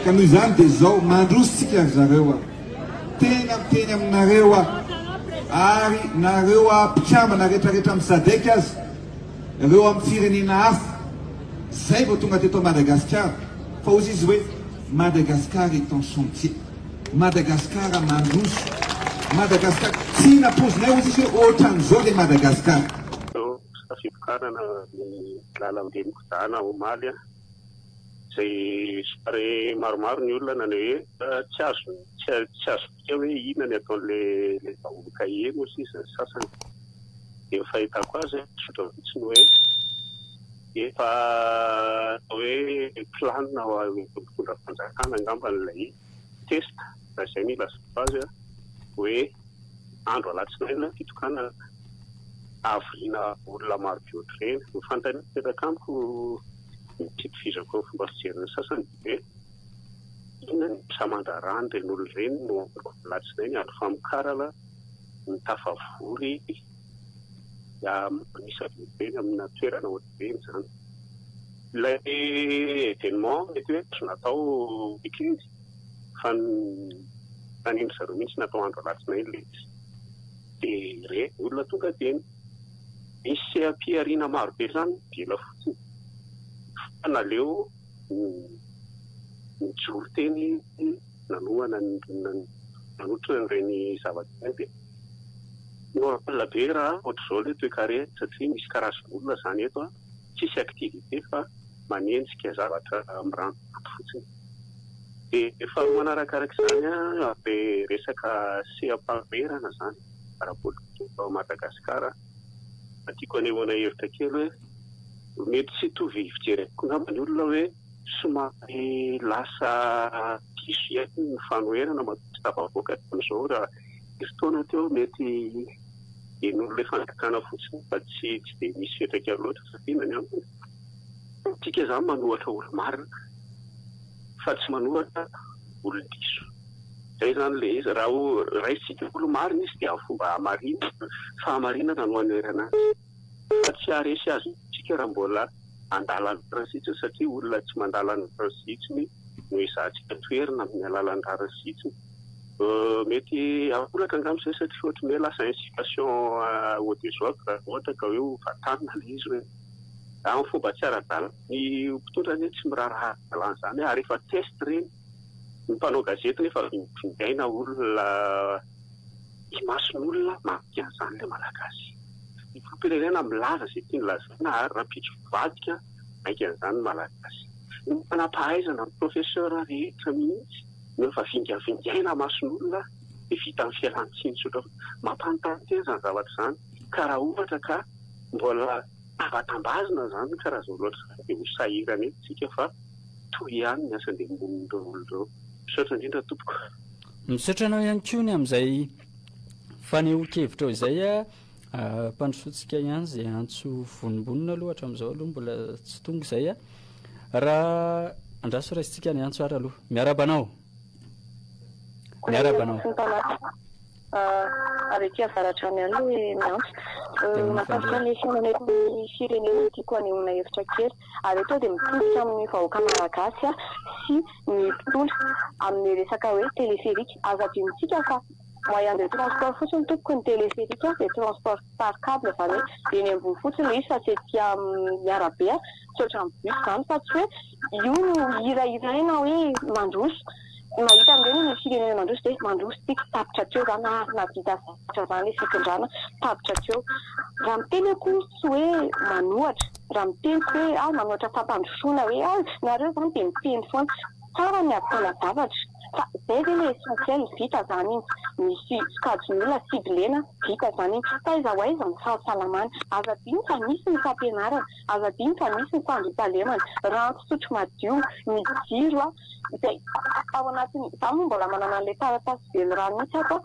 Ka noho izany dia izao, mandroso tsika ry zareo a! Tena miteny aminareo aho, ary nareo mpikambana rehetrarehetra amin'ny Sadec aza, ireo amin'ny firenena hafa, zay vao tonga teto Madagasikara, fa hozy izy hoe Madagascar est en chantier, Madagasikara mandroso, Madagascar, tsy nampoizinay hozy izy hoe ohatran'izao le Madagascar. Fivokarana ny lalambe nikodana omaly. Izay somary maromaro ny olona naneho hevitra, tsy azo tsy tsy azo adika hoe inona ny ataon'ilay ilay vahoaka eny hoy sisa ny sasany. Dia ny fahitako azy tsotra fotsiny hoe efa atao hoe planina ho an'ny mpitondra fanjakana angamba ilay test raha izay no ilazako azy hoe andro alatsinainy fitokanana havoriana olona marobe ohatr'ireny. Ny fanontaniana mipetraka amiko ny tsy itovizako amin'ny fomba fijerin'ny sasany dia hoe inona ny asa aman-draharaha an'ireny olona ireny no andro alatsinainy, andro famokarana, ny tafavory manisa be ireny amina toerana ohatr'ireny izany. Ilay événement mety hoe azo natao week-end fa ny tanin-dry zareo mihitsy natao andro alatsinainy ilay izy. Dia ireny olona tonga teny. Misy seha-pihariana maro be izany dila fotsiny fa naleo nijoro teny nanohana nanotrona an'ireny zavatra ireny dia normal be raha ohatr'izao ilay toekarena satria misy karazan'olona izany eto an, tsisy activité fa manenjika zavatra mirantoranto fotsiny. Dia faharoa manarakaraka izany an, ilay resaka seha-panoherana izany ara-politika eto Madagasikara. Tiako hanehoana hevitra kely hoe mety tsy hitovy fijery amiko angamba ny olona hoe somary lasa diso ihany ny fanoherana matoa tsy tafavoaka hatramin'izao raha herintaona teo mety henon'ilay fanjakana fotsiny fa tsy tsy dia misy fiantraikany loatra satria inona ny antony? Isika izany manohatra olo-marina fa tsy manohatra olon-diso. Zay zany le izy, raha ho raisintsika olo-marina izy dia amin'ny fomba hamarinana, fahamarinana no anoherana azy. Fa tsy haharesy azy isika raha mbola handala ny rariny sy hitsiny satria olona tsy mandala ny rariny sy hitsiny no ezahantsika toherina amin'ny alalan'ny rariny sy hitsiny. Mety haholaka angamba izay satria ohatran'ny hoe lasa incitation au désordre raha ohatra ka hoe ho vantanina ilay izy hoe amin'ny fomba tsy ara-dalàna. Ny mpitondra anie tsy miraharaha ara-dalàna izany ary efa test ireny. Ny mpanao gazety nefa vingaina olona imason'olona matoky an'izany ilay Malagasy. Ny filoham-pirenena milaza izay tiany lazaina ary rahampitso mivadika mainka an'izany ny Malagasy. Ny manampahaizana, ny professeur rehetra mihitsy no efa vingavingaina imason'olona dia vita ny fialan-tsiny tsotra fotsiny. Mampanontany tena izany zavatra izany ka raha ohatra ka mbola tambatambazina izany karazana loatra izany dia ho sahirana eto isika fa Toy ihany ny asan-demonin'ireo olona ireo. Misaotra indrindra tompoko. Misaotra anao ihany koa ny amin'izay fanehoan-kevitrao izay a. Ampandrosoantsika ihany izay antso vonombonona aloha hatramin'izao aloha mbola tsy tonga izay a. Raha andraso raisintsika ny antso ary aloha. Miarahaba anao. Miarahaba anao. Avy aty avaratra any ihany ilay miantso. Mahakasika ny fiainana eto amin'ny firenena no tiako hanehoana hevitra kely. Ary eto aho dia mitodika amin'ny vahoaka malagasy sy ny mpitondra amin'ny resaka hoe téléphérique. Aza adinontsika fa moyen de transport fotsiny tompoko ny téléphérique dia transport par câble izany hoe eny ambony fotsiny ilay izy fa tsy ety amin'ny arabe, tsy ohatran'ny bus izany fa tsy hoe io no hirahiraina hoe mandroso. Mahita an'ireny ny firenena mandroso dia mandroso tsika, tapitra hatreo izany ary nahavita zavatra izany ilay fitondrana, tapitra hatreo. Raha miteny aho koa tsy hoe manohatra, raha miteny tsy hoe ah manohatra fampandrosoana hoe ah nareo izany dia miteny foana. Tsara ny hahavitana zavatra fa izay ve ilay essentiel, vita izany iny, misy sokajin'olona ciblena, vita izany iny. Taiza ho aiza ny fahasalamana? Aza adino fa misy ny fampianarana, aza adino fa misy ny fandriampahalemana, rano fisotro madio, ny jiro ah. Izay ao anatin'ny, izaho moa mbola manana an'ilay taratasy velirano mihitsy ato an,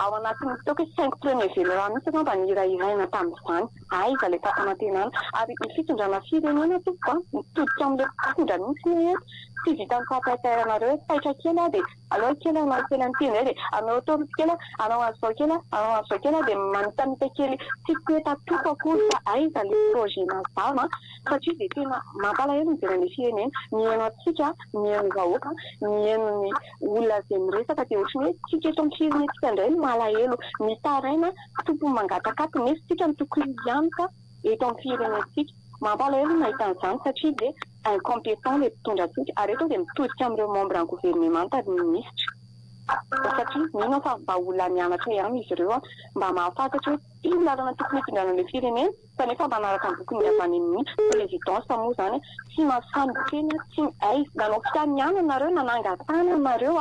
ao anatin'ny ataoko hoe cinq premiers velirano mihitsy angamba nihirahiraina tamin'izany, aiza ilay fampanantenana. Ary ny fitondrana firenena tompoko an, mitodika amin'ilay mpitondra mihitsy ny ahy eto, Tsy vitan'ny fahataitarana-nareo hoe taitra kely aho dia aleo kely hanao kely an'ity indray dia anao ataovy kely aho, hanao an'izao kely aho, hanao an'izao kely aho dia mamitamita kely tsy peta-toko akory fa aiza ilay projet mazava satria dia tena mampalahelo mijery an'ilay firenena, mihaino antsika, mihaino ny vahoaka, mihaino ny olona izay miresaka dia ohatran'ny hoe tsika eto amin'ny firenentsika indray no malahelo, mitaraina, tompony mangataka ato nefa tsika no tokony hianoka eto amin'ny firenentsika. Mampalahelo ny mahita an'izany satria dia incompétent ilay mpitondra antsika ary eto dia mitodika amin'ireo membre ny governemanta ny minisitra satria mino aho fa mba olona nianatra ihany izy ireo mba mahafantatra hoe ity no lalana tokony hitondrana ilay firenena kanefa manaraka ny bokin'ny avy any amin'ny présidence moa izany tsy mahasahy miteny tsy aiza nanao fianianana nareo nanangan-tanana nareo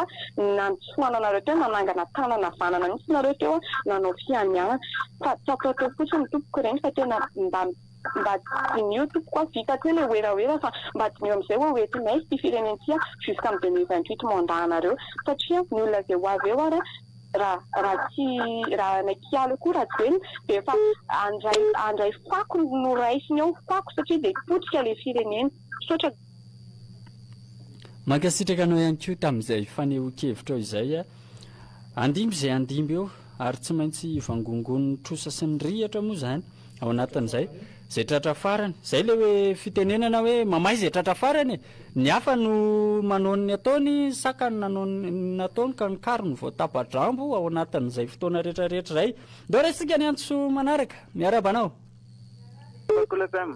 nantsoana anareo teo nanangana tanana havanana mihitsy nareo teo nanao fianianana fa tsy ataotao fotsiny tompoko ireny fa tena mba mba diniho tompoko a vita teo ilay werawera fa mba diniho amin'izay hoe hoentinay ity firenena ity jusqu'à amin'ny 2028 mandat anareo satria ny olona izay ho avy eo ary raha raha tsy raha hanaiky koa Rajoelina dia efa handray handray fako no raisiny eo fako satria dia potika ilay firenena. Misaotra. Mankasitraka anao ihany koa tamin'izay fanehoan-kevitrao izay. Handimby izay handimby eo ary tsy maintsy hivangongoan'ny trosa sy ny rihatra moa izany ao anatin'izay. Izay tratra farany. Izay ilay hoe fitenenana hoe mamay izay tratra farany e! Ny hafa no manao ny ataony, saka no nanao ny nataony ka ny karony vao tapa-drambo ao anatin'izay fotoana rehetrarehetra izay. Ndao raisitsika ny antso manaraka. Miarahaba anao. Cool FM.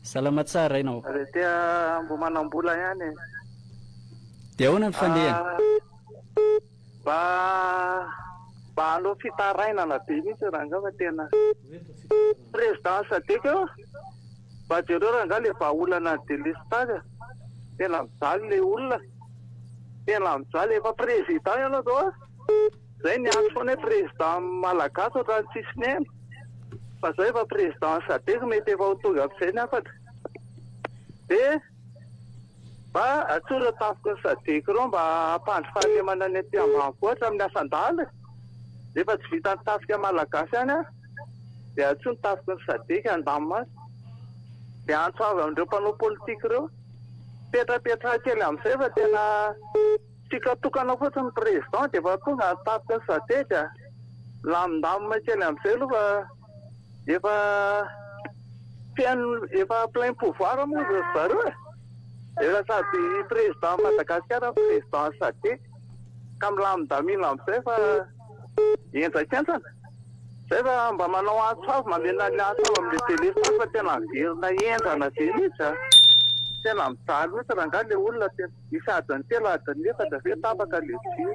Salama tsara ianao. Ary aty Ambohimanambola ihany e. Dia ahoana ny fandehany? Mba mba hanao fitarainana be mihitsy rangahy fa tena président Sadec eo. Mba jereo rangahy le vahaolana ny délestage. Tena mijaly le olona. Tena mijaly efa président ianao zao a. Zay niantso foana hoe président malagasy ohatran'ny tsisy nihaino. Fa zao efa président Sadec mety efa ho tonga amin'izay ny hafatra. Dia mba antsoy ireo tafiky ny Sadec ireo mba hampandry fahalemana ny aty ambanivohitra amin'ny asan-dahalo e. Rehefa tsy vitan'ny tafika malagasy ihany an, dia antsoy ny tafiky ny Sadec handamina azy. Dia antso avy amin'ireo mpanao politika ireo. Petrapetraha kely amin'izay fa tena Fikatokana fotsiny ny président dia efa tonga ny tafika ny sadec a! Milamindamina kely amin'izay aloha fa efa feno efa plein pouvoir moa ry zareo e! Efa sady président Madagasikara no président sadec ka milamindamina amin'izay fa henjakenjana. Zay fa mba manao antso avo mamela ny antso avo amin'ilay délestage fa tena miverina henjana be mihitsy a! Tena mijaly mihitsy rangahy ilay olona tena. Misy adiny telo, adiny efatra ve tapaka le jiro.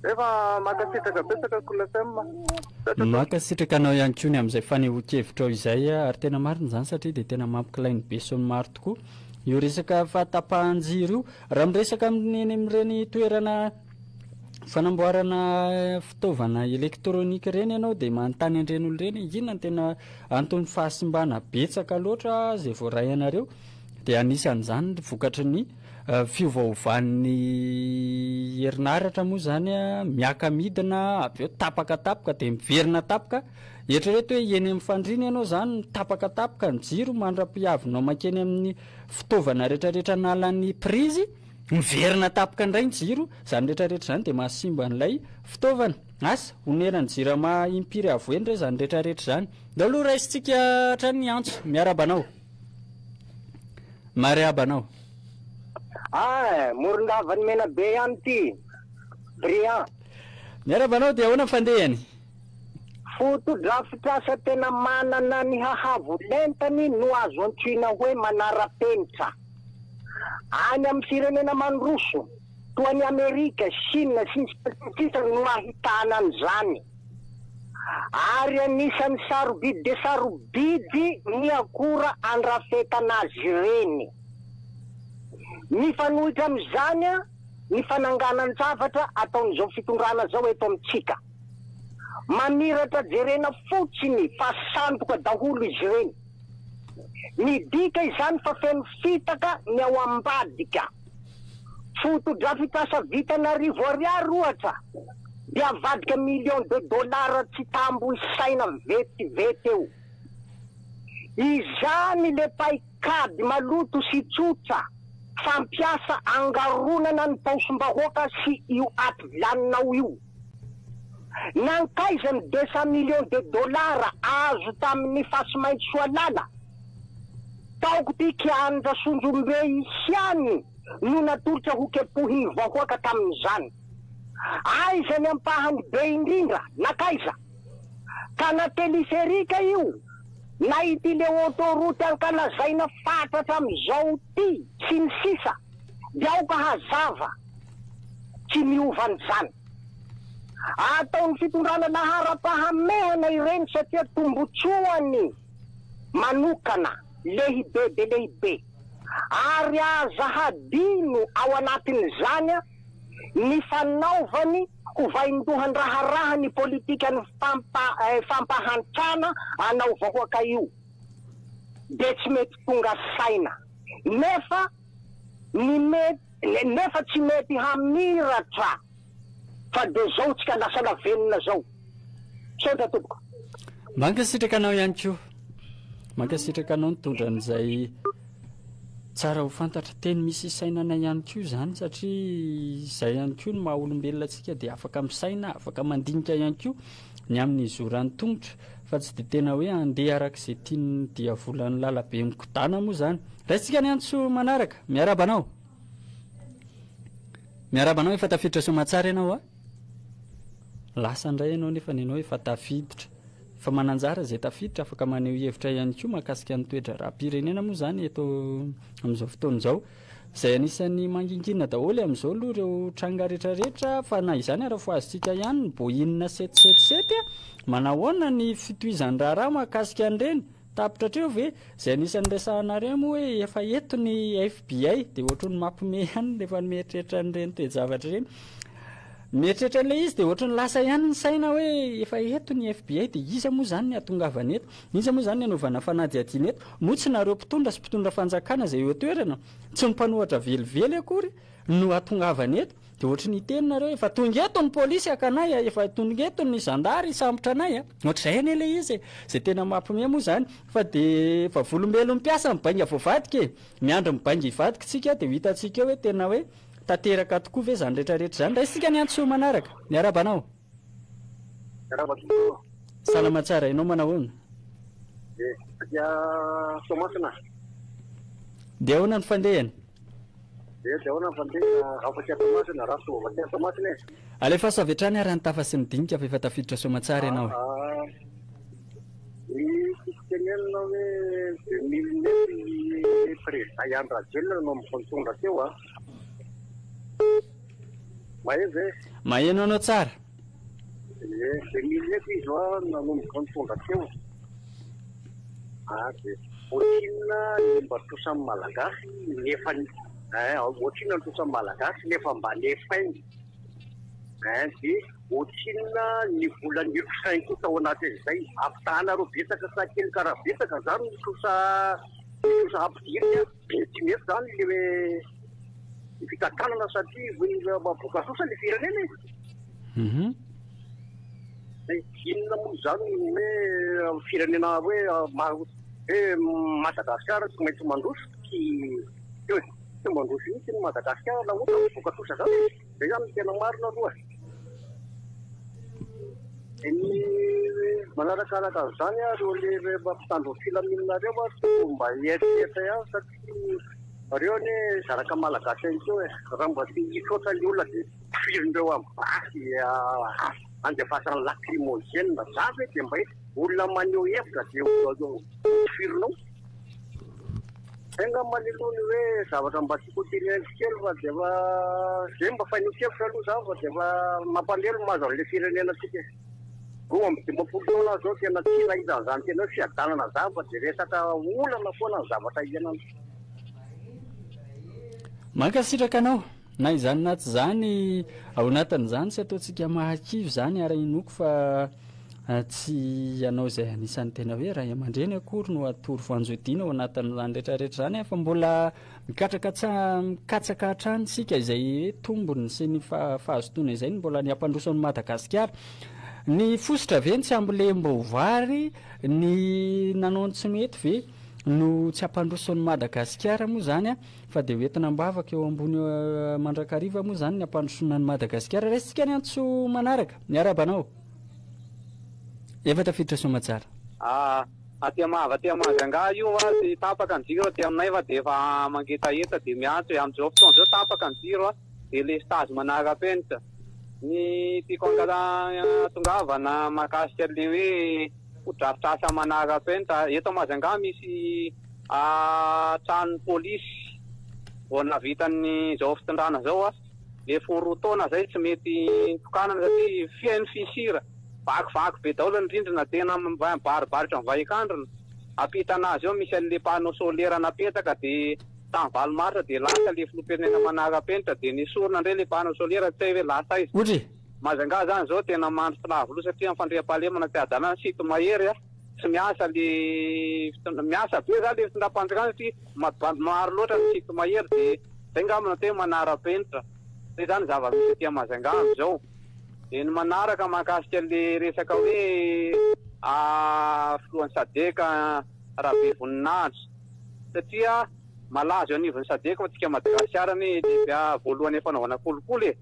Zay fa mankasitraka betsaka Cool FM. Misaotra tompoko. Mankasitraka anao ihany koa ny amin'izay fanehoan-kevitrao izay ary tena marina izany satria dia tena mampikilay ny besinimaro tokoa io resaka fahatapahan-jiro io. Raha miresaka amin'ny eny amin'ireny toerana fanamboarana fitaovana elektronika ireny ianao dia manontany an'ireny olona ireny inona no tena anton'ny fahasimbana betsaka loatra izay voaray anareo dia anisan'izany ny vokatry ny fiovaovan'ny herinaratra moa izany miaka-midina avy eo tapaka tapoka dia miverina tapoka eritrereto hoe eny amin'ny fandriana ianao izany tapaka tapoka ny jiro mandra-pihavinao mankeny amin'ny fitaovana rehetrarehetra nalan'ny prise miverina tapoka indray ny jiro izany rehetrarehetra izany dia mahasimba an'ilay fitaovana asa oneran'ny jirama impiry avo eny re izany rehetrarehetra izany ndao aloha raisintsika hatrany ny antso miarahaba anao Mariaba anao. Ah, Morondava ny Menabe ihany ity. Briand. Miarahaba anao dia ahoana ny fandehany? Fotodrafitrasa tena manana ny hahavo lentany no azo antsoina hoe manara-penitra. Any amin'ny firenena mandroso, toa an'i Amerika, Chine, sy ny sisa sy ny sisa no ahitana an'izany. Ary anisan'ny sarobidy dia sarobidy ny akora andrafetana azy ireny. Mifanohitra amin'izany ny fananganan-javatra ataon'izao fitondrana izao eto amintsika. Mamiratra jerena fotsiny fa sandoka daholo izy ireny. Midika izany fa feno fitaka ny ao ambadika. Fotodrafitrasa vita an'arivo ariary ohatra dia avadika millions de dollars tsy tambo isaina vetivety eo. Izany le paikady maloto sy tsotra. Fampiasa angaronana ny paosim-bahoaka sy io aty vilaninao io. Nankaiza ny 200 millions de dollars azo tamin'ny Fasimainty Soalala? Taoko ty kianja Sonjombe ihany no natolotra ho kepohin'ny vahoaka tamin'izany. Aiza ny ampahany be indrindra? Nankaiza? Ka na téléphérique io na ity le autoroute ankalazaina fatratra amin'izao ty sy ny sisa dia aoka hazava tsy miova an'izany. Ataon'ny fitondrana laharam-pahamehana ireny satria tombotsoany manokana lehibe dia lehibe ary aza hadino ao anatin'izany ny fanaovany ho vaindohan-draharaha ny politikan'ny fampahantrana anao vahoaka io dia tsy mety tonga saina nefa ny mety nefa tsy mety hamiratra fa dia zao tsika lasa lavenona zao. Misaotra tompoko. Mankasitraka anao ihany koa. Mankasitraka anao nitondra an'izay tsara ho fantatra. Teny misy isainana ihany koa izany satria izay ihany koa no maha olombelona antsika dia afaka misaina, afaka mandinika ihany koa ny amin'ny hizoran'ny tongotra fa tsy dia tena hoe handeha araka izay tian'ny diavolan'ny lalabe mikodana moa izany. Raisintsika ny antso manaraka. Miarahaba anao. Miarahaba anao, efa tafiditra soamatsara ianao a. Lasa indray ianao nefa ny anao efa tafiditra. Efa mananjara izay tafiditra, afaka maneho hevitra ihany koa mahakasika ny toe-draharaham-pirenena moa izany eto amin'izao fotoana izao. Izay anisan'ny mangingina daholo amin'izao aloha ireo tranga rehetrarehetra fa na izany ara fohazintsika ihany ny Boeing 777 a. Manahoana ny fitohizan'ny raharaha mahakasika an'ireny? Tapitra hatreo ve? Izay anisan'ny resahanareo moa hoe efa eto ny FBI dia ohatran'ny mampime ihany rehefa mieritreritra an'ireny toe-javatra ireny. Mieritreritra an'ilay izy dia ohatran'ny lasa ihany ny saina hoe efa eto ny FBI dia iza moa izany ny hatongavana eto? Iza moa izany ny hanaovana fanadihadiana eto? Moa tsy nareo mpitondra sy mpitondra fanjakana izay eo an-toerana, tsy ny mpanohatra velively akory no hatongavana eto? Dia ohatry ny hiteny nareo efa tonga eto ny polisy haka anay a, efa tonga eto ny zandary hisambotra anay a. Ohatr'izay anie ilay izy e. Izay tena mampime moa izany. Fa dia vavolombelon'ny mpiasa ny bainga voavadika e. Miandry ny bainga hivadika isika dia ho hitantsika eo hoe tena hoe tanteraka tokoa ve izany rehetra rehetra izany. Raisintsika ny antso manaraka. Miarahaba anao. Miarahaba tompoko. Salama tsara, ianao manahoana? Eh, dia Toamasina. Dia ahoana ny fandehany? Dia dia ahoana ny fandehany? Afaky a Toamasina, raso afaky a Toamasina e. Alefaso avy hatrany ary ny tafa sy ny dinika fa efa tafiditra soamantsara ianao e. Ah, ny tiako tenenina hoe 2009 ny président Andry Rajoelina no nitondra teo a. Maheno ve? Maheno anao tsara. Ie, 2009 izy hoa nanomboka nitondra teo. Ah, dia ohatrinona ny mba trosan'ny Malagasy nefa eh, ohatrinona ny trosan'ny Malagasy nefa mba nefainy. Eh, dia ohatrinona ny vola nitrosainy koa tao anatin'izay. Ampitahanareo betsaka sa kely ka raha betsaka zany ny trosa ny trosa ampidiriny an, dia tsy mety zany le ny fitantanana satria mahaboaka trosa le firenena e. Mhm. Inona moa izany ny hoe firenena hoe hoe Madagasikara tsy maintsy mandroso tsy tsy mandroso mihitsy ny Madagasikara raha ohatra mivoaka trosa izany e. Izay izany no tena marina aloha. Dia ny manarakaraka an'izany ireo le mpitandro ny filaminana ireo tokony mba hieritreritra ihany satria ireo anie zanaka malagasy ihany koa e. Raha mba te hitroatra ny olona dia Tifirindreo amin'ny basy andefasany lacrymogène za ve dia mba hoe olona maneho hevitra dia hotifirinao? Zay angamba aloha ny hoe zavatra mba tiako hoteneniko kely fa dia efa zay mba fanehoan-kevitra aloha zany fa dia efa mampalahelo ny mahazo an'ilay firenena antsika e. 52 taona aho zao tena tsy nahita an'izany tena hoe fiadanana zany fa dia resaka olana foana ny zavatra iainana. Mankasitraka anao. Na izany na tsy izany, ao anatin'izany tsy ataontsika mahakivy izany ary inoako fa tsy ianao izay anisan'ny tena hoe ray aman-dreny akory no atoro voanjodiana ao anatin'izany rehetrarehetra izany fa mbola mikatraka mikatsaka hatrany isika izay hoe tombony sy ny fahazotoana izay no mbola ny hampandroso an'i Madagasikara. Ny fositra ve ny tsy ambolembo vary, ny nanao ny tsy mety ve? no tsy hampandroso an'i Madagasikara moa izany fa dia hoentina am-bavaka eo ambony mandrakariva moa izany ny hampandrosoana an'i Madagasikara. Raisintsika ny antso manaraka. Miarahaba anao. Efa tafiditra soamatsara. Ah, aty Mava aty Majunga io a, tsy tapaka ny jiro aty aminay fa dia efa mangetaheta dia miantso e, amin'izao fotoana izao tapaka ny jiro a, délestage manara-penitra. Ny tiako angatongavana mahakasika an'ilay hoe fotodrafitrasa manara-penitra, eto Majunga misy tranon'ny polisy vao nahavitan'izao fitondrana izao a, efa ho 2 taona izay tsy mety tokanana satria feno fissure. Vakivaky be daholo ny rindrina, tena mibaribary ohatran'ny vahikandrina. Ampitana azy eo misy an'le panneau solaire napetaka dia tamin'ny valo marsa dia lasa le filoham-pirenena manara-penitra dia nesorina indray le panneau solaire tsy hay hoe lasa aiza. Ohatra e! Majunga zany zao tena mandry tsy lavo loha satria amin'ny fandriampahalemana tsy ara-dalàna, site mahery a, tsy miasa le fitondra, miasa be zany le fitondram-panjakana satria ma- maro loatra ny site mahery dia zay ngamba no atao hoe manara-penitra. Zay zany zava-misy aty Majunga amin'izao. Dia ny manaraka mahakasika an'ilay resaka hoe filohan'ny Sadec Rabe Voninahitra satria malaza eo anivon'ny Sadec fa tsika Madagasikara anie lehibe voalohany amin'ny fanaovana kolikoly e!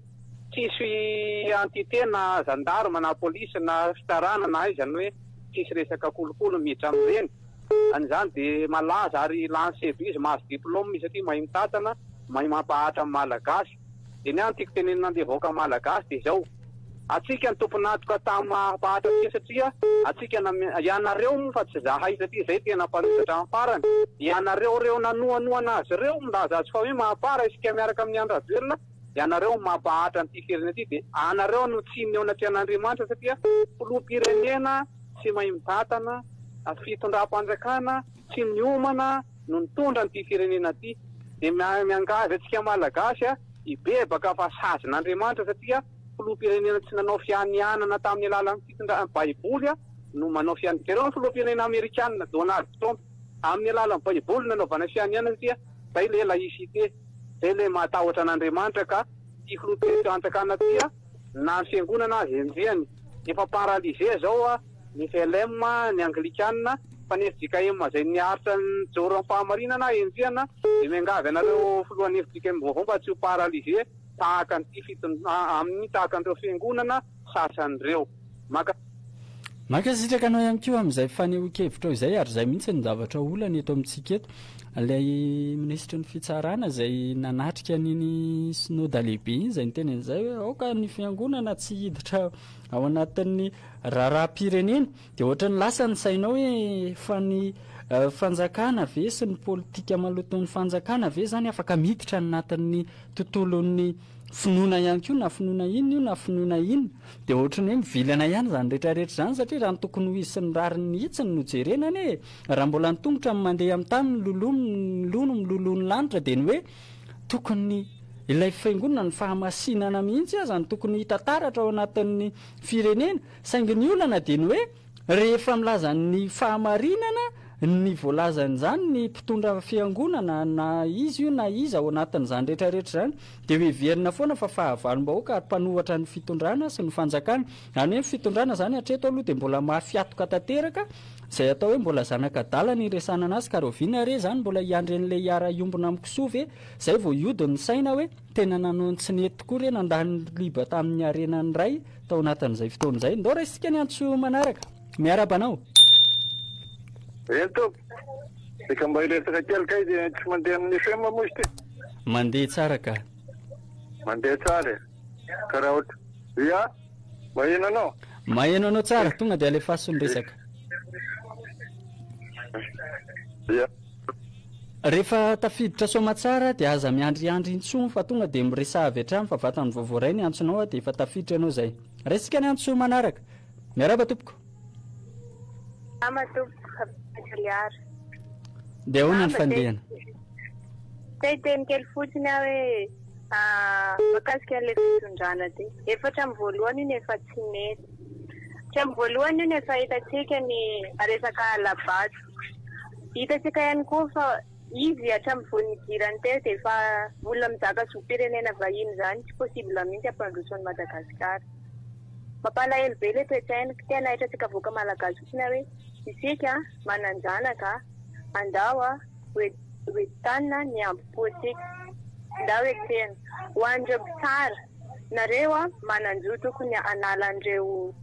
Tsisy entité na gendarme na police na fitsarana na aiza ny hoe tsisy resaka kolikoly miditra amin'ireny. An'izany dia malaza ary lany CV izy mahazo diplôme izy satria mahay mitantana, mahay mampahatra ny Malagasy. Dia ny ahy ny tiako tenenina an'ilay vahoaka Malagasy dia izao, antsika ny tompon'antoka tamin'ny maha mpahatra antsika satria antsika na ianareo moa fa tsy izahay satria izay tena mpanohitra hatramin'ny farany, ianareo ireo nanohanohana azy ireo milaza azy fa hoe mahapara isika miaraka amin'i Andry Rajoelina, ianareo no mampahatra an'ity firenena ity dia anareo no tsininy eo anatrehan'Andriamanitra satria filoham-pirenena tsy mahay mitantana, fitondram-panjakana tsy niomana no nitondra an'ity firenena ity. Dia miangavy antsika Malagasy hibebaka fa sazin'Andriamanitra satria filoham-pirenena tsy nanao fianianana tamin'ny alalan'ny fitondra baiboly no manao fianianana. Jereo ny filoham-pirenena amerikana Donald Trump, amin'ny alalan'ny baiboly no nanaovana fianianana satria zay ilay laïcité, zay ilay mahatahotra an'Andriamanitra ka ity filoham-pirenena ity na ny fiangonana aza enjehany. Efa paralysé zao ny flm, ny anglikana, fa ny fjkm izay niaritra nijoro amin'ny fahamarinana enjehana dia miangavy anareo filohan'ny fjkm vaovao mba tsy ho paralysé tahaka an'ity fitondra amin'ny tahaka an'ireo fiangonana sasany ireo. Maka. Mankasitraka anao ihany koa amin'izay fanehoan-kevitrao izay ary izay mihitsy ny zavatra olana eto amintsika eto. Ilay minisitry ny fitsarana izay nanatrika an'iny synoda lehibe iny izay niteny an'izay hoe aoka ny fiangonana tsy hiditra ao anatin'ny raharaham-pirenena. Dia ohatran'ny lasa ny sainao hoe fa ny fanjakana ve sy ny politika maloton'ny fanjakana ve izany afaka miditra any anatin'ny tontolon'ny finoana ihany koa na finoana inona io na finoana inona. Dia ohatran'ny hoe mivilana ihany izany rehetra rehetra izany satria raha ny tokony ho izy sy ny rariny hitsiny no jerena anie e! Raha mbola ny tongotra no mandeha amin'ny tany ny loloha ny loha no miloloha ny lanitra dia ny hoe tokony ilay fiangonana ny fahamasinana mihitsy aza no tokony hita taratra ao anatin'ny firenena Saingy ny olana dia ny hoe rehefa milaza ny fahamarinana ny voalazan'izany ny mpitondra fiangonana na iza io na iza ao anatin'izany rehetra rehetra izany dia ho heverina foana fa fahavalom-bahoaka ary mpanohatra ny fitondrana sy ny fanjakana. Izany hoe ny fitondrana izany hatreto aloha dia mbola mafy hatoka tanteraka izay atao hoe mbola zanak'adala ny iresahana anazy ka rahoviana re izany mbola hiandry an'ilay hiara-hiombona amin'ny kisoa ve izay vao hiody ny saina hoe tena nanao ny tsy nety tokoa re nandany liba tamin'ny harenan'ny ray Tao anatin'izay fotoana izay. Ndao raisintsika ny antso manaraka. Miarahaba anao. Eny tompoko. Saika mba hiresaka kely kay dia tsy mandeha amin'ny FM moa izy ity? Mandeha tsara ka. Mandeha tsara e. Ka raha ohatra. Ia? Maheno anao? Maheno anao tsara. Tonga dia alefaso ny resaka. Ia. Rehefa tafiditra soamatsara dia aza miandriandry intsony fa tonga dia miresaha avy hatrany fa vatany vao voaray ny antsonao dia efa tafiditra ianao izay. Raisika ny antso manaraka. Miarahaba tompoko. Salama tompoko, avy any Toliara. Dia ahoana ny fandehana? Te hiteny kely fotsiny aho hoe mahakasika an'ilay fitondrana ity. Efa hatramin'ny voalohany iny efa tsy nety. Hatramin'ny voalohany iny efa hitantsika ny resaka hala-bato. Hitantsika ihany koa fa izy hatramin'ny vao nidirany teo dia efa olona mizaka zom-pirenena vahiny izany, tsy possible mihitsy hampandroso an'i Madagasikara. Mampalahelo be ilay toe-tsaina. Te hanaitra antsika vahoaka malagasy fotsiny aho hoe isika manan-janaka. Andao a, ho entanina ny hambom-pontsika. Ndao hetsehina. Ho an'ireo mpitsara, nareo a, manan-jo tokony hanala an'ireo,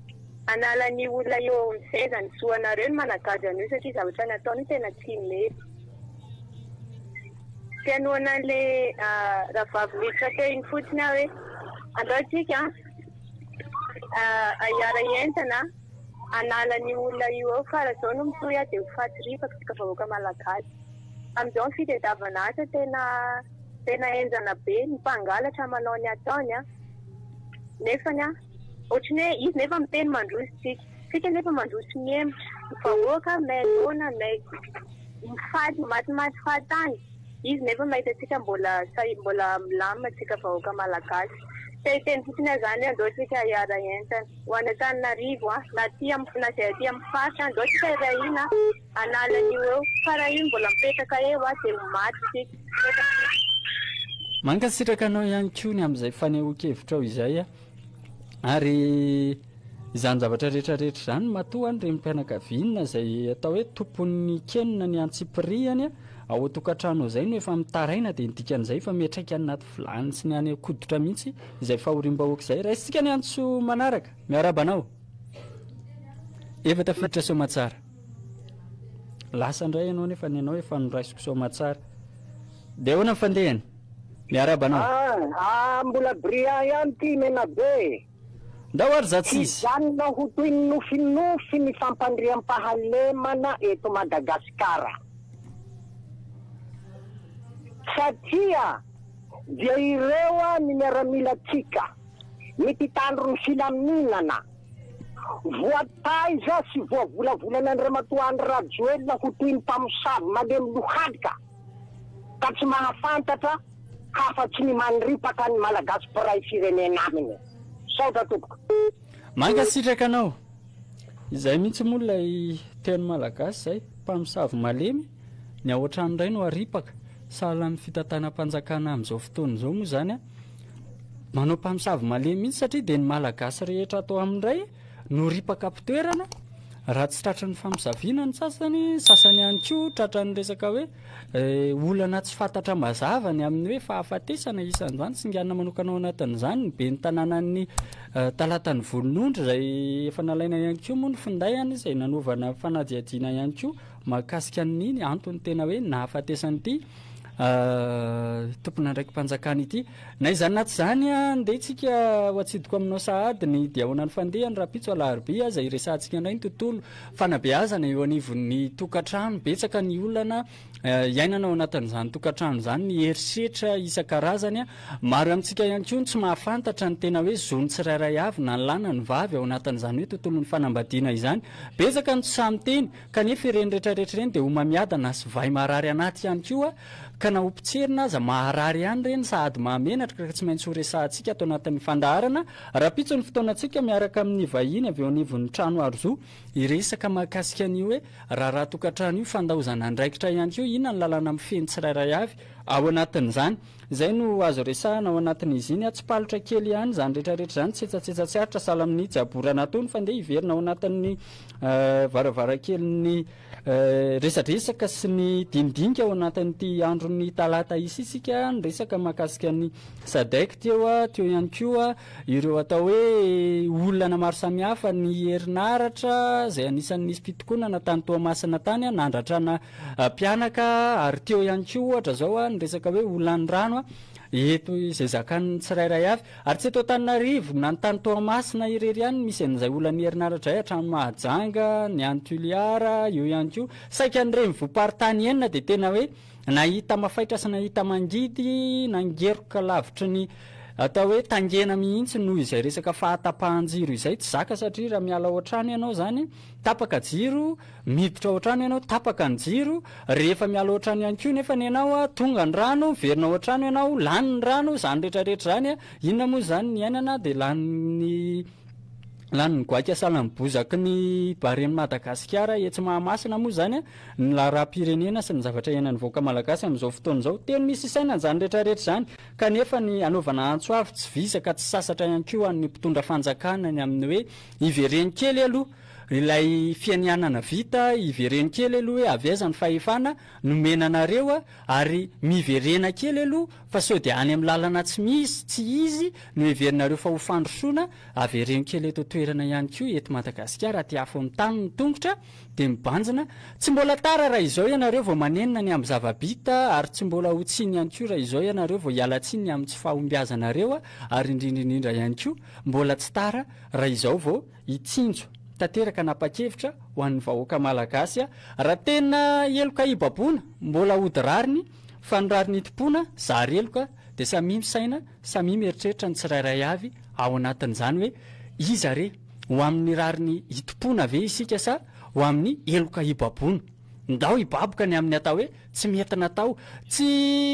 hanala ny olona eo amin'ny sezany. Zo anareo ny managadra an'io satria zavatra nataony io tena tsy mety. Te hanohana an'ilay rahavavy niditra teo iny fotsiny aho hoe andao tsika hiara-hientana hanala an'io olona io eo fa raha izao no mitohy dia ho faty ripaka isika vahoaka malagasy. Amin'izao ny fitadiavana asa tena tena henjana be, ny mpangalatra manao ny ataony nefany ohatran'ny hoe izy nefa miteny mandroso tsika. Tsika nefa mandroso mihemotra, ny vahoaka may noana, may mifaty, matimaty fahatany, izy nefa mahita antsika mbola sahy mbola milamina tsika vahoaka malagasy. Te hiteny fotsiny aho zany hoe andao tsika hiara hientana ho any Antananarivo a, na aty am na zay aty am faritra andao tsika hiray hina hanala an'io eo fa raha io mbola mipetraka eo a de ho maty tsika. Mankasitraka anao ihany koa ny amin'izay fanehoan-kevitrao izay a. Ary izany zavatra rehetra rehetra izany matoa ny renim-pianakaviana izay atao hoe tompon'ny kenina ny antsipirihany ao an-tokantrano izay no efa mitaraina dia ny dikan'izay efa miantraika any anaty vilany sy ny any an-koditra mihitsy izay fahoriam-bahoaka izay. Raisintsika ny antso manaraka. Miarahaba anao. Efa tafiditra soamatsara. Lasa indray ianao nefa ny anao efa noraisiko soamatsara. Dia ahoana ny fandehany? Miarahaba anao. Ah, ah, mbola brillant ihany ity Menabe. Ndao ary za tsy izy. Hijanona ho toy ny nofinofy ny fampandriampahalemana eto Madagasikara. Satria dia ireo ny miaramilantsika, ny mpitandro ny filaminana, voataiza sy voavolavolan'Andriamatoa Andry Rajoelina ho toy ny mpamosavy malemy lohalika. ka tsy mahafantatra hafa-tsy ny manripaka ny Malagasy mpiray firenena aminy. Misaotra tompoko. Mankasitraka anao. Izay mihitsy moa ilay teny malagasy izay, mpamosavy malemy, ny ao an-trano indray no aripaka. Sahala amin'ny fitantanam-panjakana amin'izao fotoana izao moa izany an, manao mpamosavy malemy mihitsy satria dia ny Malagasy rehetra ato aminy indray no ripaka am-pitoerana, raha tsy tratry ny famosaviana ny sasany, ny sasany ihany koa tratran'ny resaka hoe olana tsy fantatra mazava ny amin'ny hoe fahafatesana, isan'izany singanina manokana ao anatin'izany ny ben'ny tanànan'ny Talatan'ny Volonondry izay efa nalaina ihany koa moa ny finday any izay nanaovana fanadihadiana ihany koa mahakasika ny antony tena hoe nahafatesan'ity tompon'andraiki-panjakana ity. Na izany na tsy izany, andeha tsika ho atsidiko aminao sahady ny dia ahoana ny fandehany rahampitso alarobia izay hiresahantsika indray ny tontolo fanabeazana eo anivon'ny tokantrano. Betsaka ny olana iainana ao anatin'izany tokantrano izany, ny herisetra isan-karazany. Maro amintsika ihany koa no tsy mahafantatra ny tena hoe zon'ny tsirairay avy na ny lahy na ny vavy ao anatin'izany hoe tontolon'ny fanambadiana izany. Betsaka no tsy sahy miteny. Kanefa ireny rehetrarehetra ireny dia homamiadana sy vay marary anaty ihany koa, ka na ho mpitserina aza maharary ihany ireny sahady mahamenatra ka tsy maintsy ho resahantsika ato anatin'ny fandaharana rahampitso ny fotoanantsika miaraka amin'ny vahiny avy eo anivon'ny trano Arzo hiresaka mahakasika an'io hoe raharaha tokantrano io, fandaozana andraikitra ihany koa, inona ny lalàna mifehy ny tsirairay avy ao anatin'izany. Izay no azo resahana ao anatin'izy iny. Tsipalotra kely ihany izany rehetra rehetra izany, tsetsatsetsa tsy aritra sahala amin'ny jaborana ataony fa ndeha hiverina ao anatin'ny varavarankelin'ny resadresaka sy ny dinidinika ao anatin'ity andron'ny talata ity isika niresaka mahakasika ny SADC teo, teo ihany koa ireo atao hoe olana maro samihafa, ny herinaratra izay anisan'ny nisy fitokonana tany Toamasina tany nandratrana mpianaka ary teo ihany koa ohatra izao ny resaka hoe olan'ny rano eto izay zakan'ny tsirairay avy ary tsy eto Antananarivo na ny tany Toamasina irery ihany no misy an'izay olan'ny herinaratra izay hatrany Mahajanga, ny any Toliara, eo ihany koa saika ny renivohi-paritany enina dia tena hoe nahita mafaitra sy nahita mangidy nangeroka lavitry ny atao hoe tangena mihitsy noho izay resaka fahatapahan-jiro izay tsy zaka satria raha miala ao an-trano ianao izany tapaka jiro Miditra ao an-trano ianao, tapaka ny jiro, rehefa miala ao an-trano ihany koa nefany ianao, tonga ny rano, miverina ao an-trano ianao, lany ny rano, izany rehetra rehetra izany, inona moa izany ny iainana dia lanin'ny lanin'ny goaika sahala ny bozaky ny Baren'i Madagasikara etsy Mahamasina moa izany ny laharam-pirenena sy ny zavatra iainan'ny vahoaka malagasy amin'izao fotoana izao. Teny misy isaina izany rehetra rehetra izany kanefa ny anaovana antso avo tsy vizaka tsy sasatra ihany koa ho an'ny mpitondra fanjakana ny amin'ny hoe hivereno kely aloha. Ilay fianianana vita, ivereno kely aloha hoe avy aiza ny fahefana nomena anareo ary miverena kely aloha fa sao dia any amin'ny lalana tsy misy, tsy izy no heverinareo fa ho fandrosoana, avereno kely eto an-toerana ihany koa eto Madagasikara aty afo amin'ny tany ny tongotra dia mibanjina, tsy mbola tara raha izao ianareo vao manenina ny amin'ny zava-bita ary tsy mbola ho tsiny ihany koa raha izao ianareo vao hiala tsiny ny amin'ny tsy fahombiazanareo ary indrindra indrindra ihany koa mbola tsy tara raha izao vao hitsinjo tanteraka napa-kevitra ho an'ny vahoaka malagasy raha tena heloka hibaboana mbola hody rariny fa ny rariny hitompoana zary heloka dia samia misaina samia mieritreritra ny tsirairay avy ao anatin'izany hoe iza re ho amin'ny rariny hitompoana ve isika sa ho amin'ny heloka hibaboana ndao hibaboka ny amin'ny atao hoe tsy mety natao tsy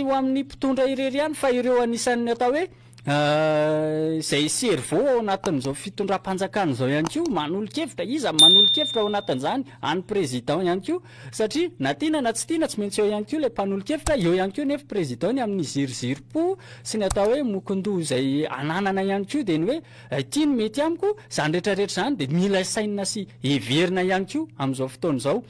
ho amin'ny mpitondra irery ihany fa ireo anisan'ny atao hoe Izay cerveau ao anatin'izao fitondram-panjakana izao ihany koa manolo-kevitra, iza no manolo-kevitra ao anatin'izany? Any président ihany koa, satria na tiana na tsy tiana tsy maintsy eo ihany koa ilay mpanolo-kevitra, eo ihany koa nefa président ny amin'ny zirizirim-po sy ny atao hoe mokon-doha izay ananana ihany koa dia ny hoe ity no mety amiko, izany rehetra rehetra izany dia mila sainina sy heverina ihany koa amin'izao fotoana izao.